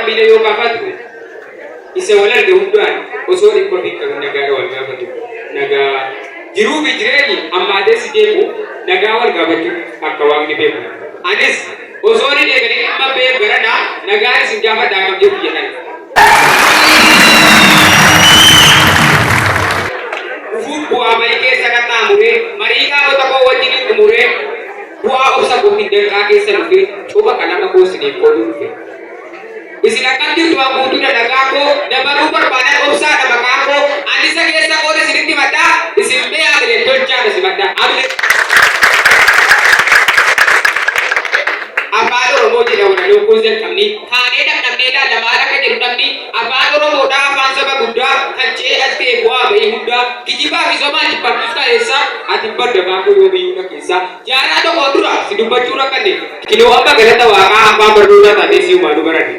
Miila yoo kaafatu isa wal arge hundaan osoo dhimma fi qabin nagaadha wal gaafatu. Nagaa jiruu fi jireenyi amma adeessi deemu nagaa wal gaafachuun akka waaqni beeku. Anis osoo inni eeganii dhimma beeku garanaa nagaan isin gaafadhaa akkam jirtu jedhan. Dhufuun bu'aa bayii keessa qaxxaamuree marii qaamota koo wajjin xumuree bu'aa obsa kootiin danqaa keessa dhufee coba qalama koo isiniif qooduu dhufe. Isin akkam jirtu waan guutuu dalagaa koo dabaluu barbaadan obsaadha maqaa koo ani isa keessa koon isinitti himadhaa isin mee amilee tolchaadha simadhaa. Amilee Afaan Oromoo jedha walaloo koo jalqabni kaanee dhandhamnee ilaalla maal akka jedhu dhabni. Afaan Oromoodhaa afaan saba guddaa kan ce'ee as ga'e bu'aa ba'ii hundaa kijibaa fi sobaan jibbamtus kaleessa ati hin badda maakoo yoomiyyuu na keessa. Jaarraa tokkoon dura si dubbachuu rakkanne kinoo amma galata waaqaa afaan barnootaa taatee si'umaa nu baranne.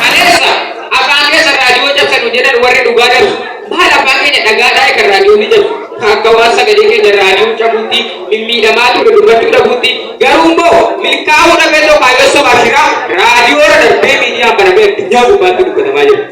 Kaleessa afaan keessa raadiyoo cabsan nu jedhan warri dhugaa dabsu maal afaan keenya dhagaadhaa kan raadiyoo ni cabsu akka waan sagalee keenya raadiyoo cabuutti mimmiidhamaa ture dubbachuu dhabuutti garuu immoo milkaa'uu dhabee tokko kaayyoo sobaa shiraa raadiyoo irra darbee miidiyaan banamee addunyaa gubbaatti dubbatamaa jira.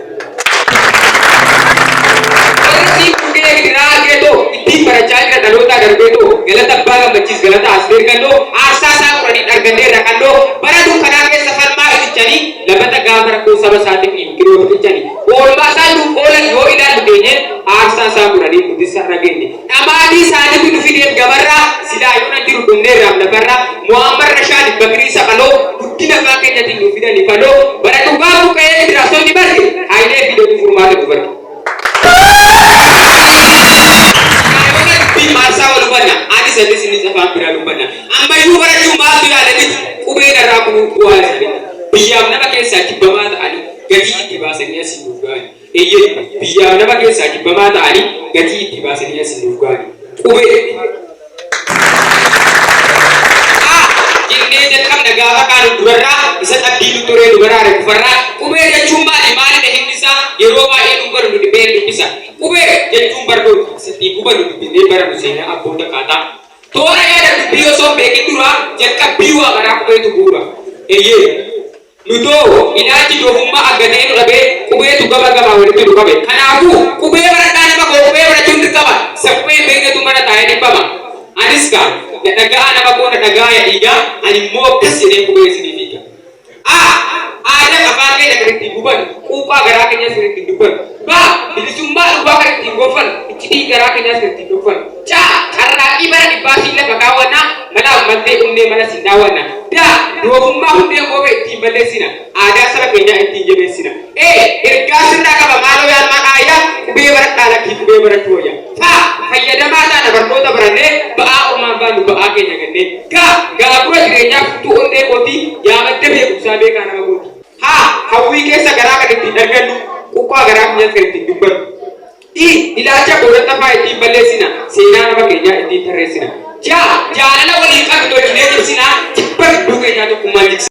Warri siin bukkee gidiraa argeetoo ittiin barachaa jira dhalootaa darbeetoo galata abbaa gammachiis galata asbeer galloo aarsaa isaa qoranii arganneerra qalloo bara dukkanaa keessa falmaa itichanii labata gaafa rakkoo saba isaatiif hin kiroo biqilchanii oolmaa isaa nuuf oolan yoo ilaallu teenye aarsaa isaa qoranii nutis har'a geenye dhamaatii isaaniitu nu fideef gabarraa silaa yoona jiru dhumneerraaf lafarraa Muhammad Rashaad Bakirii Saphaloo guddina afaan keenyatiin nu fidani faloo bara dhugaa buqqa'ee gidiraaftonni barge Hayilee fidanii furmaata nu barge. Kaayyoon dubbii maarsaa wal hubanna anis anis innis afaan biraa dubbanna ammayyuu barachuu maaltu yaada miti qubeen irraa kunuu bu'aa isaanii biyyaaf nama keessaa jibbamaa ta'anii gatii itti baasanii asii nuuf ga'ani. Eeyyee, biyyaaf nama keessaa jibbamaa ta'anii gatii itti baasanii asiin nuuf ga'ani. Qubee. A jennee jalqabna gaafa kaanu durarraa isa xabbii nu turee nu baraare kufarraa. Qubee jechuun maali? Maalidha himni isaa? Yeroo baay'ee nu baru nu dhibee dubbisa. Qubee jechuun barnoota isa ittiin hubannu dubbisnee barannu seenaa abboota qaataa. Toora yaada dubbii osoo hin beekin dura jalqabbii waa maraa qubeetu bu'uura. Eeyyee. Nutoo ilaalchi doofummaa aggatee nu dhabee qubeetu gama gamaa walitti nu qabe. Kanaafuu qubee baradhaa nama koo qubee barachuun dirqama. Isa qubee hin beeknetu mana taa'ee dhiphama. Anis kaa na dhaga'aa nama koo na dhaga'aa ya dhiigaa ani immoo akkas jedhee qubee isiniif hiika. A. Aadaaf afaan keenya kan ittiin hubannu, quuqqaa garaa keenyaas kan ittiin dubbannu. B. Bilisummaa dhugaa kan ittiin gonfannu, iccitii garaa keenyaas kan ittiin dhokfannu. C. Carraaqqii bara dhibbaa siin lafa kaawwanna, malaaf maltee dhumnee mala siin daawwanna. D. Doofummaa hundee goobee ittiin balleessina, aadaa saba keenyaa ittiin jabeessina. E. Ergaa sirraa qaba maaloo yaa ilmaan aayyaa, qubee baradhaa lakkii qubee barachuu wayya. F. Fayyadamaa taana barnoota barannee, ba'aa ormaan baannu ba'aa keenya gannee. G. Gaagura jireenyaa furtuu onnee kootii, yaa madda beekumsaa beekaa nama kooti. H. Hawwii keessa garaa kan ittiin argannu, quuqqaa garaa keenyas kan ittiin dubbannu. I. Ilaalcha boodatti hafaa ittiin balleessina, seenaa nama keenyaa ittiin tarreessina. J. Jaalala walii qabnu tolchinee cimsina, jibba gidduu keenyaa tokkummaan jigsina.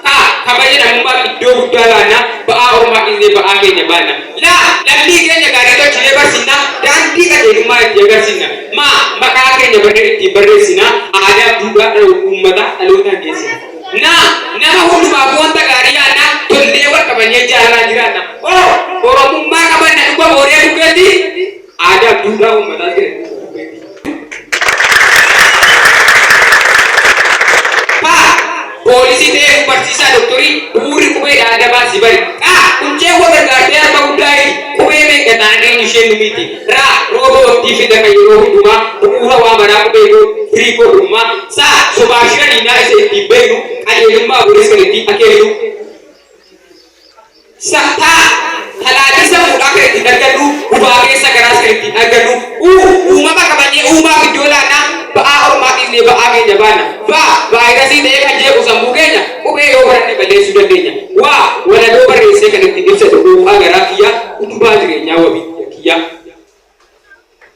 K. Kabaja namummaaf iddoo guddaa laanna, ba'aa ormaa dhiisnee ba'aa keenya baanna. L. Lammii keenya gaarii tolchinee barsiisna, daandii qajeelummaa itti agarsiisna. M. Maqaa keenya barree ittiin barreessina, aadaa fi duudhaa uummataa dhalootaan geessina. N. Nama hundumaaf wanta gaarii yaadna, tollee wal kabajnee jaalalaan jiraanna. O. Oromummaa qabanna dhuga booree bukkeetti, aadaa fi duudhaa uummataas gadi bukkeetti. P. Poolisii ta'ee barsiisaa doktorii bu'uurri qubeedha adda baasii bari. Q. Quncee wal gargaartee harka guddaa hidhi. Qubee meeqa taanaan eenyu isheen nu miiti. R. Rooba waqtii fida kan yeroo hundumaa bu'uura waa maraa qubee koo firii koo dhugumaa. S. Sobaa shira diinaa isa ittiin beeknu qajeelummaa boris kan ittiin akeeknu. S. Ta. Talaallii sammuudhaa kan ittiin argannu, gubaa keessa garaas kan ittiin argannu. U. Uumama kabajnee uumaaf iddoo laanna, ba'aa ormaa dhiisnee ba'aa keenya baanna. V. Vaayirasii ta'ee kan jeequ sammuu keenya, qubee yoo baranne balleessuu dandeenya. W. Walaloo barreessee kan ittiin ibsatu quuqqaa garaa kiyyaa, utubaa jireenyaa wabii kiyyaa.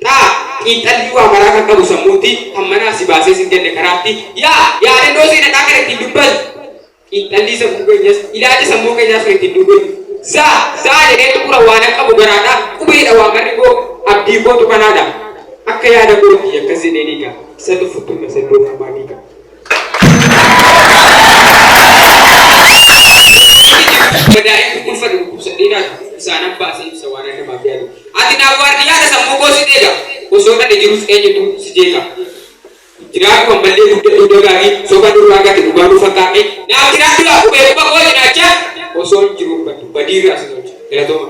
X. Xiinxallii waa maraa kan qabu sammuutti, kan manaa si baasee sin ganne karaatti. Y. Yaadannoo seenadhaa kan ittiin dubbatu. Xiinxallii sammuu keenyas, ilaalcha sammuu keenyaas kan ittiin dubbatu. Z. Zaa jedhee xumura waanan qabu garaadha, qubeedha waa marri koo, abdii kootu kanaadha. Akka yaada kootti akkas jedheen hiika, isa tuffuttuun isa doofummaa hiika. baasee ibsa waan ani namaaf yaadu. Ati naaf waardiyyaadha sammuu koo si eega. Osoo ani jirus eenyutu si jeeqa? Jiraadhu ammallee guddadhuu dagaagi, soba nurraa gati dhugaa nu fakkaadhe. Naaf jiraadhu yaa qubee quba koo cinaacha, osoo hin jiruun baddu badiirraa sin oolcha. Galatooma.